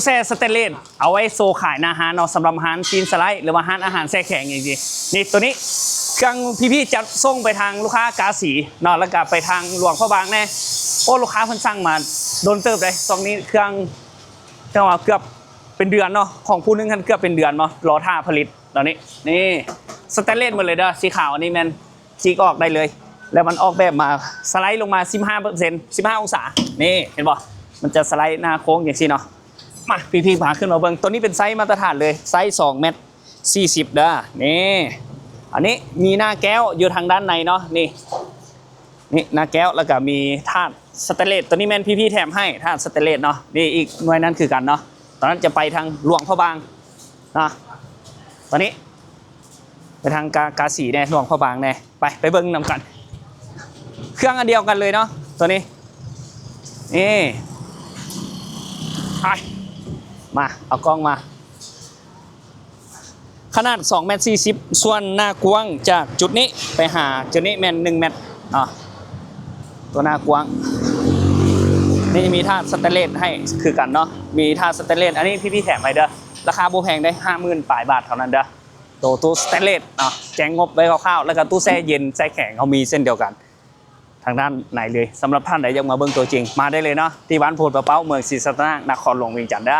ແຊ່ສະແຕນເລດ ເອົາໄວ້ໂຊຂາຍໜ້າຮ້ານເນາະ ສຳລັບຮ້ານຊີ້ນສະໄລ ຫຼືວ່າຮ້ານອາຫານແຊ່ແຂງຈັ່ງຊີ້. ນີ້ ໂຕນີ້ເຄື່ອງ ພີພີ ຈັດສົ່ງໄປທາງລູກຄ້າກາສີເນາະ ແລ້ວກະໄປທາງຫຼວງພະບາງແດ່. ໂອ້ ລູກຄ້າເພິ່ນສັ່ງມາດົນເຕີບເດ້ ຊ່ວງນີ້ເຄື່ອງ ຈັ່ງວ່າເກືອບເປັນເດືອນເນາະ ຂອງຜູ້ໜຶ່ງຫັ້ນເກືອບເປັນເດືອນເນາະ ລໍຖ້າຜະລິດຕອນນີ້. ນີ້ສະແຕນເລດໝົດເລີຍເດີ ສີຂາວ ອັນນີ້ແມ່ນ ຈີກອອກໄດ້ເລີຍ ແລ້ວມັນອອກແບບມາ ສະໄລລົງມາສິບຫ້າເປີເຊັນ ສິບຫ້າອົງສາ. ນີ້ເຫັນບໍ່ ມັນຈະສະໄລໜ້າໂຄ້ງຈັ່ງຊີ້ເນາະ. ມາ ພີພີ ພາຂຶ້ນມາເບິ່ງ ໂຕນີ້ເປັນໄຊມາດຕະຖານເລີຍ ໄຊສອງແມັດສີ່ສິບເດີ. ນີ້ ອັນນີ້ມີໜ້າແກ້ວຢູ່ທາງດ້ານໃນເນາະ ນີ້ ນີ້ໜ້າແກ້ວ ແລ້ວກະມີຖາດສະແຕນເລດ ໂຕນີ້ແມ່ນພີພີແຖມໃຫ້ ຖາດສະແຕນເລດເນາະ. ນີ້ອີກໜ່ວຍນັ້ນຄືກັນເນາະ ຕອນນັ້ນຈະໄປທາງຫຼວງພະບາງເນາະ ຕອນນີ້ ໄປທາງກາ ກາສີແດ່ ຫຼວງພະບາງແດ່. ໄປ ໄປເບິ່ງນຳກັນ ເຄື່ອງອັນດຽວກັນເລີຍເນາະ ໂຕນີ້. ນີ້ ໄປ ມາ ເອົາກ້ອງມາ ຂະໜາດສອງແມັດສີ່ສິບ ສ່ວນໜ້າກວ້າງຈາກຈຸດນີ້ໄປຫາຈຸດນີ້ແມ່ນໜຶ່ງແມັດເນາະ ຕົວໜ້າກວ້າງ. ນີ້ມີຖາດສະແຕນເລດໃຫ້ຄືກັນເນາະ ມີຖາດສະແຕນເລດ ອັນນີ້ພີພີແຖມໃຫ້ເດີ ລາຄາບໍ່ແພງເດ້ ຫ້າໝື່ນປາຍບາດເທົ່ານັ້ນເດີ. ໂຕຕູ້ສະແຕນເລດເນາະ ແຈ້ງງົບໄວ້ຄ່າວໆ ແລ້ວກະຕູ້ແຊ່ເຢັນແຊ່ແຂງເຮົາມີເຊັ່ນດຽວກັນ ທາງດ້ານໃນເລີຍ. ສຳລັບທ່ານໃດຢາກມາເບິ່ງຕົວຈິງ ມາໄດ້ເລີຍເນາະ ທີ່ບ້ານໂພນປະເປົ້າ ເມືອງສີສັດຕະນາກ ນະຄອນຫຼວງວຽງຈັນເດີ.